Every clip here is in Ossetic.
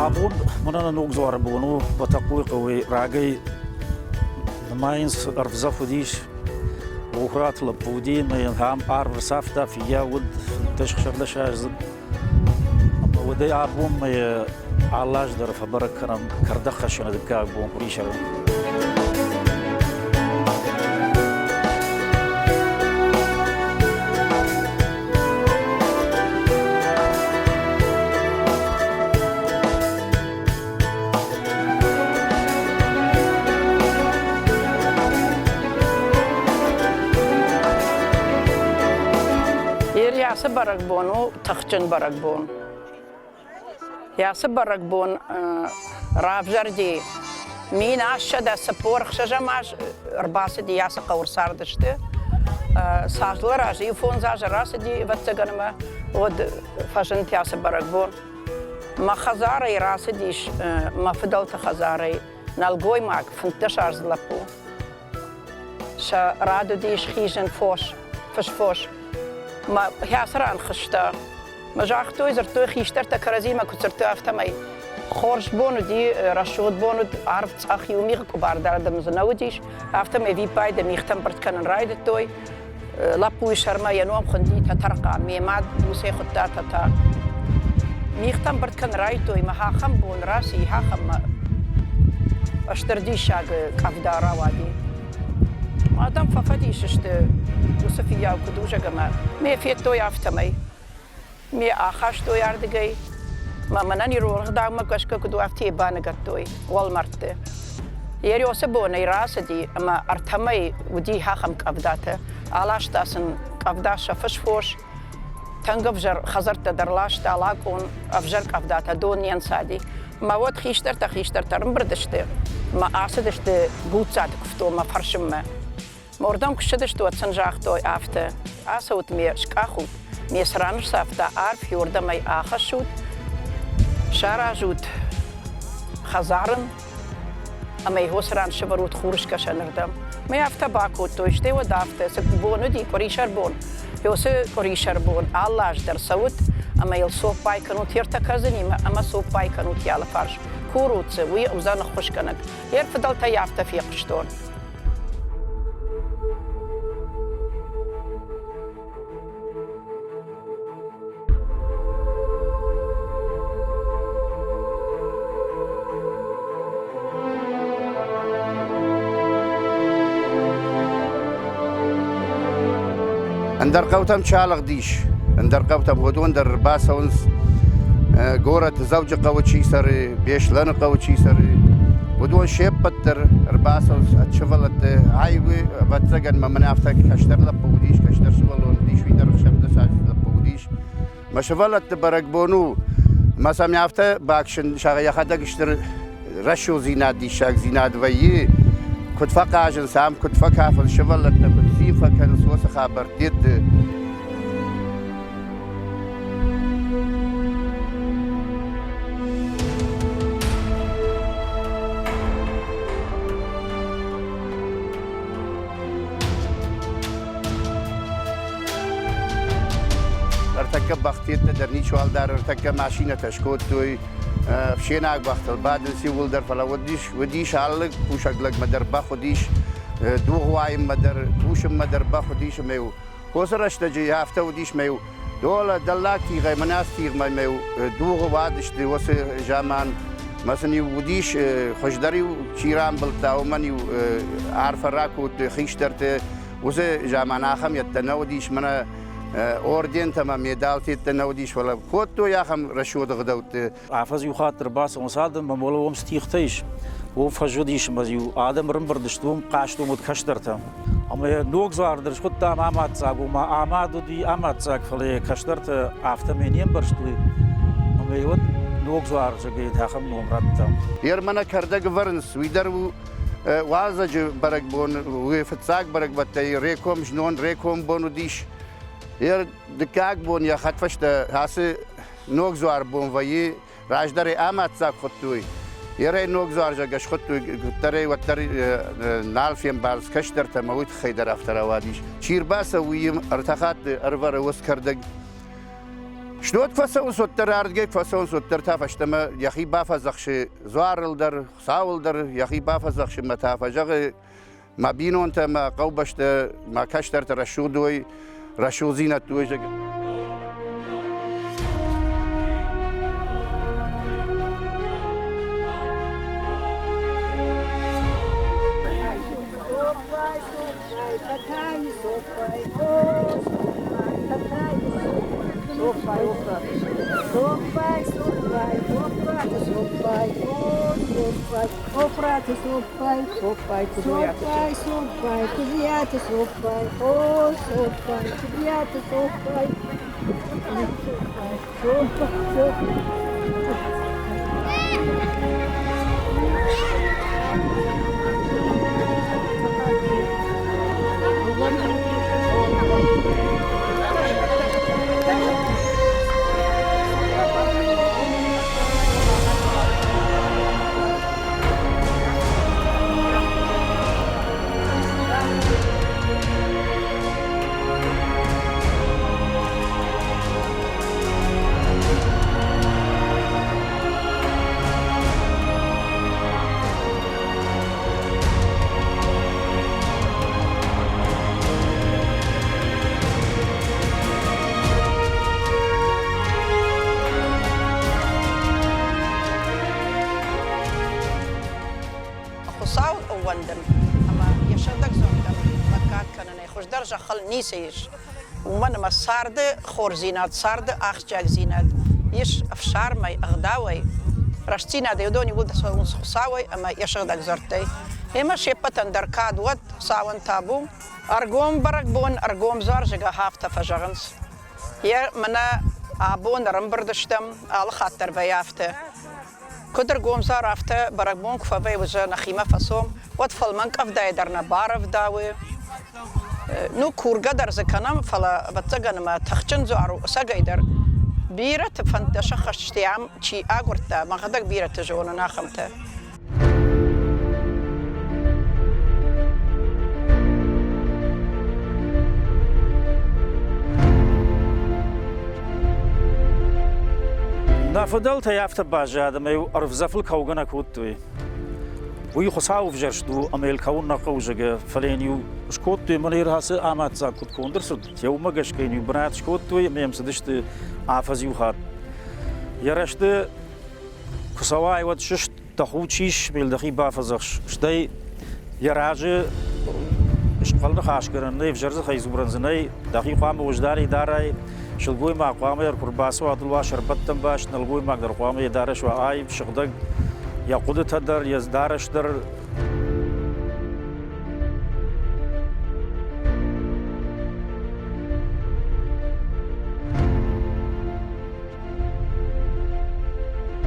Абон мӕнӕ ног дзуары бон у Бӕтӕхъойы хъӕуӕй рагӕй нымайынц ӕрвдзӕф уыдис. Бохраты лӕппу уыди ӕмӕ йын ахӕм арв ӕрцавта, фыййау уыд 15-16-аздзыд. Ӕмӕ уӕдӕй абонмӕ алы аз дӕр фӕбӕрӕг кӕнӕм кӕрдӕгхӕссӕны дыккаг бон къуырисӕры. Ацы бӕрӕгбон у тыхджын бӕрӕгбон. Ацы бӕрӕгбон равзӕрди 1846 аз ӕрбацыди ацы хъӕуы ӕрцардысты. Цасдӕр разы иу фондз азы рацыди, ӕвӕццӕгӕн ӕмӕ уӕд фӕзынди ацы бӕрӕгбон. Мӕ хӕдзарӕй рацыдис мӕ фыдӕлты хӕдзарӕй нӕлгоймаг, фынддӕсаздзыд лӕппу. Сӕ рад уыдис хизын фос, фысфос. Мӕ хӕцы ран хызта. Мӕ загътой, дзырдтой хистӕртӕ кӕрӕдзимӕ куыд дзырдтой, афтӕмӕй. Хорз бон уыди, рӕсугъд бон уыд, арв цъӕх, иу мигъы къуыбар дӕр дӕм дзы нӕ уыдис, афтӕмӕй виппайды мигътӕ ӕмбырд кӕнын райдыдтой. Лӕппуйы сӕрмӕ йӕ ном хуынди Тӕтӕрхъан, ме мад усӕй хуыдта Тӕтӕ. Мигътӕ ӕмбырд кӕнын райдыдтой, мӕ ахӕм бон раци, ахӕм стыр диссаг къӕвда рауади. Адӕм фӕфӕдис сты уыцы фыййау куыд узӕг ӕмӕ ме федтой афтӕмӕй. Ме ахастой ардыгӕй, мӕ мӕнӕн ирон ӕгъдаумӕ гӕсгӕ куыд у, афтӕ йӕ баныгӕдтой уӕлмӕрдты. Ересы бонӕй рацыди ӕмӕ ӕртӕмӕй уыди ахӕм къӕвдатӕ. Аласта сын къӕвда сӕ фысфос, тынг ӕвзӕр хӕдзӕрттӕ дӕр ласта лакъон, ӕвзӕр къӕвдатӕ дон не нцади. Мӕ уӕд хистӕртӕ-хистӕртӕ ӕрӕмбырд сты мӕ ацыдысты Гуццаты куывтонмӕ фӕрсынмӕ. Уырдӕм куы ссыдысты, уӕд сын загътой афтӕ: Ацӕут ме скъахут, ме цы ран сцавта арф, иуырдӕм ӕй ахӕссут, саразут хӕдзарын ӕмӕ йӕ уыцы ран сӕвӕрут хурыскӕсӕнырдӕм. Мӕ афтӕ бакодтой, стӕй уӕд афтӕ, цы бон уыди, къуырисӕр бон, уыцы къуырисӕр бон алы аз дӕр цӕут ӕмӕ йыл цоппай кӕнут йе ртӕ кӕрдзынимӕ ӕмӕ цоппай кӕнут йӕ алыфарс. Курут дзы, уый уыдзӕн ӕххуысгӕнӕг. Йе рфыдӕлтӕй афтӕ фехъуыстон. Ӕндӕр хъӕутӕм чи алыгъдис, ӕндӕр хъӕутӕм уыдон дӕр ӕрбацӕуынц горӕты Дзӕуджыхъӕуы чи цӕры, Беслӕны хъӕуы чи цӕры, уыдон се ппӕт дӕр ӕрбацӕуынц ӕд сывӕллӕтты. Ай уый, ӕвӕццӕгӕн, мӕ мӕнӕ афтӕ кӕстӕр лӕппу уыдис, кӕстӕр сывӕллон уыдис, уый дӕр ӕхсӕрдӕсаздзыд лӕппу уыдис. Мӕ сывӕллӕтты бӕрӕгбон у, мӕ сӕм афтӕ баксын, йӕхӕдӕг стыр рӕсугъддзинад, диссагдзинад вӕййы, куыд фӕхъазынц ам, куыд фӕкафынц сывӕллӕттӕ, куыд цин фӕкӕнынц уыцы хабӕртты. Ӕртӕккӕ бӕхтеттӕ дӕр ничуал дӕр ӕртӕккӕ машинӕтӕ скодтой, ӕфсенаг бӕхтыл бадынц иууылдӕр, фӕлӕ уыдис, уыдис алы кусӕг лӕгмӕ дӕр бӕх уыдис, дугъ уайынмӕ дӕр, кусынмӕ дӕр бӕх уыдис ӕмӕ-иу уыцы рӕстӕджы афтӕ уыдис мӕ-иу Долӕ дӕллаг тигъӕй мӕнӕ ацы тигъмӕ мӕ-иу дугъы уадысты уыцы заман. Мӕ сын-иу уыдис, хуыздӕр-иу чи рамбылдта, уымӕн-иу арфӕ ракодтой хистӕрты. Уыцы заман ахӕм йедтӕ нӕ уыдис, мӕнӕ ордентӕ ӕмӕ медалтӕ йедтӕ нӕ уыдис, фӕлӕ кодтой ахӕм рӕсугъд ӕгъдӕутты. Афӕдз иу хатт ӕрбацӕуынц адӕм ӕмӕ уым цы тигътӕ ис, уым фӕз уыдис ӕмӕ иу адӕм ӕрӕмбырд сты, уым хъазт уым уыд кӕстӕртӕ. Ӕмӕ йӕ ног дзуар дӕр схуыдтам амаддзаг, ома амад уыди амаддзаг, фӕлӕ йӕ кӕстӕртӕ афтӕмӕй не мбӕрстой. Ӕмӕ йӕ уӕд ног дзуар, зӕгъгӕ, ахӕм ном радтам. Ермана кӕрдӕг ӕвӕрынц, уый дӕр у уалдзӕджы бӕрӕгбон, уый фыццаг бӕрӕгбӕттӕй реком знон реком бон уыдис. Йӕ дыккаг бон йӕ хӕдфӕстӕ ацы Ног дзуар бон вӕййы, раздӕр ӕй амаддзаг хуыдтой. Ерӕй ног дзуар, зӕгъгӕ, схуыдтой, куыддӕр ӕй уӕддӕр нал фембӕлц кӕстӕртӕ ӕмӕ уый тыххӕй дӕр афтӕ рауадис. Чи рбацӕуы, уый ӕртӕ хатты ӕрывӕры уыцы кӕрдӕг. Снот фӕцӕуынц, уӕддӕр ардыгӕй фӕцӕуынц, уӕддӕр та фӕстӕмӕ йӕхи бафӕдзӕхсы дзуарыл дӕр, Хуыцауыл дӕр йӕхи бафӕдзӕхсы мӕ та фӕзӕгъы, мӕ бинонтӕ, мӕ хъӕубӕстӕ, мӕ кӕстӕртӕ рӕсугъд уой, рӕсугъддзинӕдты уой, зӕгъгӕ. Хуыцауыл ӕууӕндын ӕмӕ йӕ сыгъдӕг зондӕн лӕггад кӕнынӕй хуыздӕр зӕххыл ницы ис. Уымӕн ӕмӕ царды хорздзинад, царды ахсджиагдзинад ис ӕфсармӕй, ӕгъдауӕй, рӕстдзинадӕй. Уыдон иууылдӕр цӕуынц Хуыцауӕй ӕмӕ йӕ сыгъдӕг дзырдтӕй. Ӕмӕ се ппӕтӕн дӕр кад уӕд, Хуыцауӕн табу. Ӕргом бӕрӕгбон, ӕргом дзуарзӕгӕ афтӕ фӕзӕгъынц. Йӕ мӕнӕ абон ӕрӕмбырд стӕм, алы хатт дӕр вӕййы афтӕ. Куыд ӕргомдзар, афтӕ бӕрӕгбон куы фӕвӕййы, уыдзӕн нӕхимӕ фӕцом, уӕд фӕлмӕн къӕвдайы дӕр нӕ барӕвдауы. Ну, кургӕ дӕр дзы кӕнӕм, фӕлӕ, ӕвӕццӕгӕн, ӕмӕ тыхджын дзуар у ӕцӕгӕй дӕр. Бирӕты фӕндтӕ сӕххӕст сты, ам чи агуырдта, мӕхӕдӕг бирӕты зонын ахӕмтӕ. Нӕ фыдӕлтӕй афтӕ баззад, ӕмӕ-иу ӕрвдзӕфыл кӕугӕ нӕ кодтой. Уый Хуыцауы ӕвзӕрст у ӕмӕ йыл кӕуын нӕ хъӕуы, зӕгъгӕ, фӕлӕ йын-иу скодтой, мӕнӕ ацы амаддзаг куыд конд ӕрцыд, уымӕ гӕсгӕ йын-иу бынат скодтой ӕмӕ йӕм цыдысты афӕдз иу хатт. Йӕ рӕзты куы цӕуай, уӕд сыст, дӕ худ сис, мел дӕхи бафӕдзӕхс. Стӕй йӕ разы схъӕлныхасгӕнӕн нӕй, ӕвзӕр дзыхӕй дзурӕн дзы нӕй, дӕхи хъуамӕ уӕзданӕй дарай, сылгоймаг хъуамӕ куы рбацӕуа, дыл уа сӕрбӕттӕн баст, нӕлгоймаг дӕр хъуамӕ йӕ дарӕс уа аив, сыгъдӕг, йӕ хъуыдытӕ дӕр, йӕ дарӕс дӕр.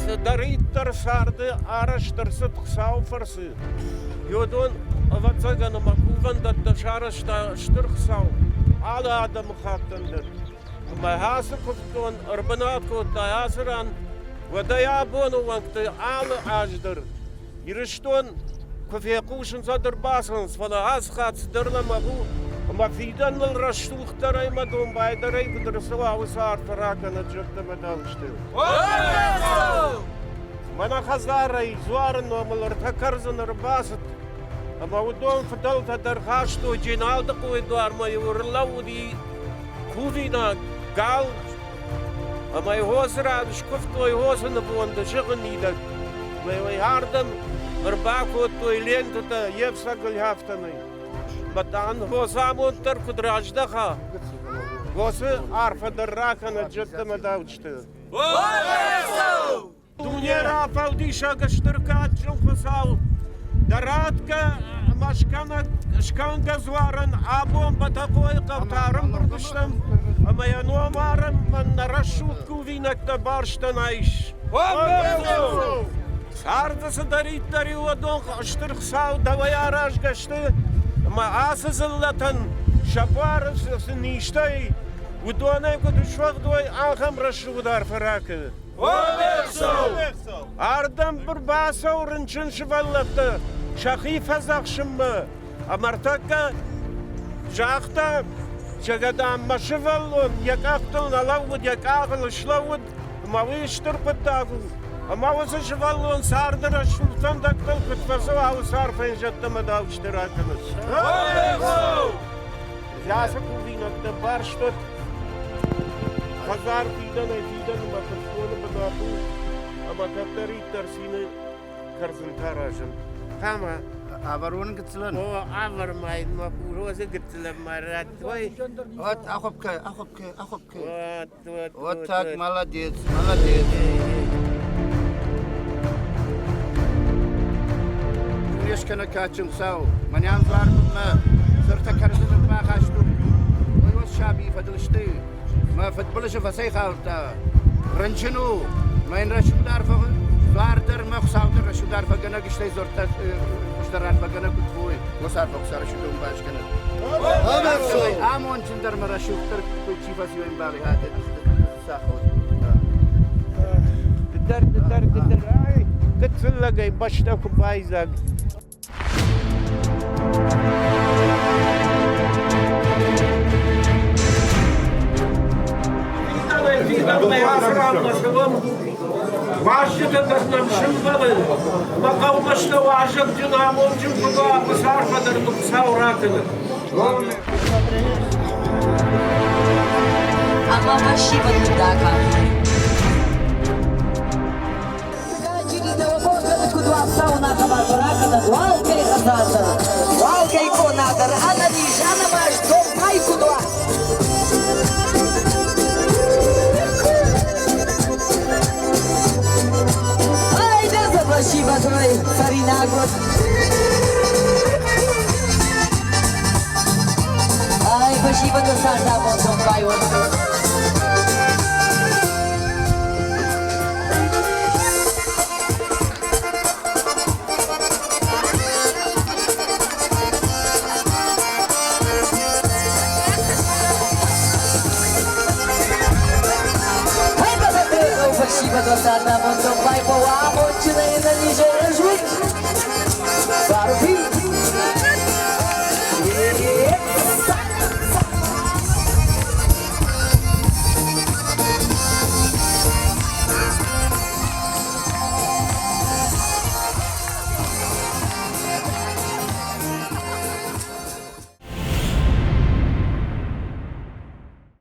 Цыдӕриддӕр царды арӕзт ӕрцыд Хуыцауы фӕрцы, уыдон, ӕвӕццӕгӕн, ӕмӕ кувӕндӕттӕ сарӕзта Стыр Хуыцау алы адӕмыхаттӕн дӕр. Ӕмӕ ацы куывддон ӕрбынат кодта ацы ран, уӕдӕй абоны уӕнгты алы аз дӕр Ирыстон куы фехъусынц, уӕд ӕрбацӕуынц, фӕлӕ ацы хатт цыдӕр лӕмӕгъ у, ӕмӕ фидӕныл рӕсугъддӕрӕй ӕмӕ домбайдӕрӕй куыд ӕрцӕуа, уыцы арфӕ ракӕнӕд зӕрдӕмӕ дӕлсты. Мӕнӕ хӕдзарӕй дзуары номыл ӕртӕ кӕрдзын ӕрбацыд, ӕмӕ уыдон фыдӕлтӕ дӕр хастой Дженалдыхъойы дуармӕ-иу ӕрлӕууыди кувинаг гал ӕмӕ хосы ран скуывтой хосы нывонды сыгъы мидӕг. Уый ардӕм ӕрбакодтой лентытӕ йе фцӕгыл афтӕмӕй. Бӕтӕн хосы амонд дӕр куыд раздӕха, хосы арфӕ дӕр ракӕнӕд зӕдтӕ дауджыты. Дуне рафӕлдисӕг стыр кадджын Хуыцау, дӕ ратгӕ ӕмӕ скӕнӕг скӕнгӕ дзуарӕн абон Бӕтӕхъойы хъӕутӕ ӕрӕмбырд стӕм ӕмӕ йӕ ном арӕм мӕн нӕ рӕсугъд кувинӕгтӕ барстӕн айс. Царды цыдӕриддӕр и, уыдон Стыр Хуыцау дӕуӕй аразгӕ сты, ӕмӕ ацы дзыллӕтӕн сӕ буары цы низтӕй, уыдонӕй куыд суӕгъд уой, ахӕм рӕсугъд арфӕ ракӕ. Ардӕм ӕрбацӕуы рынчын сывӕллӕттӕ сӕхи фӕдзӕхсынмӕ, ӕмӕ ӕртӕккӕ загъта, Зӕгъӕд, мӕ сывӕллон йӕ къӕхтыл нӕ лӕууыд, йӕ къахыл слӕууыд, ӕмӕ уый стыр хъуыддаг у. Ӕмӕ уыцы сывӕллон царды рӕсугъд фӕндӕгтыл куыд фӕцӕуа, уыцы арфӕйы зӕдтӕ мӕ дауджыты ракӕнӕд. Ацы кувинӕгтӕ барстот хӕдзар фидӕнӕй фидӕнмӕ Хъуцгоны бынат у, ӕмӕ кӕддӕриддӕр цины кӕрдзынтӕ аразын. Ӕмӕ Ӕвӕрон гыццылӕн? О, ӕвӕр ма йын мӕ розы гыццылӕн ма радтой. Вот, ахуыпкӕ, ахуыпкӕ, ахуыпкӕ. Вот, вот, Вот так, молодец, молодец. Не скӕна кадджын Хуыцау, мӕнӕн дзуар бынмӕ цыртӕ кӕрдзыны бахастон. Уый уӕд сабийы фӕдыл сты. Мӕ фыдбылызы фӕцӕйхаудта. Рынчын у, мӕ йын рӕсугъд арфӕ дзуар дӕр мӕ Хуыцау дӕр рӕсугъд арфӕгӕнӕг, стӕй дзуӕрттӕ хуыздӕр арфӕгӕнӕг куыд фой, уыцы арфӕ Хуыцау рӕсугъд баскӕнӕд. Амондджындӕр мӕ рӕсугъддӕр куыд чи фӕци, уый ӕмбалы саход. Дыдӕр, дыдӕр, дыдӕр, ай, гыццыл лӕгӕй бӕстӕ куы байдзаг. Уазджытӕ дӕр нӕм сӕмбӕлы, мӕ хъӕубӕстӕ уазӕгджын амондджын куыд уа, Хуыцау дӕр нын Хуыцау ракӕнӕд. Ӕмӕ фӕсивӕд куыд акафтой. Уалкӕй къона дӕр, ӕнӕниз, ӕнӕмаст, домбай куыд уа. Ай, дӕ фӕсивӕд, ой, цӕринаг уӕд. Ай, фӕсивӕды цардамонд домбай уӕд. Фӕсивӕд цардамонд домбай фӕуа, амондджынӕй ӕнӕнизӕй рӕзут. Барфи.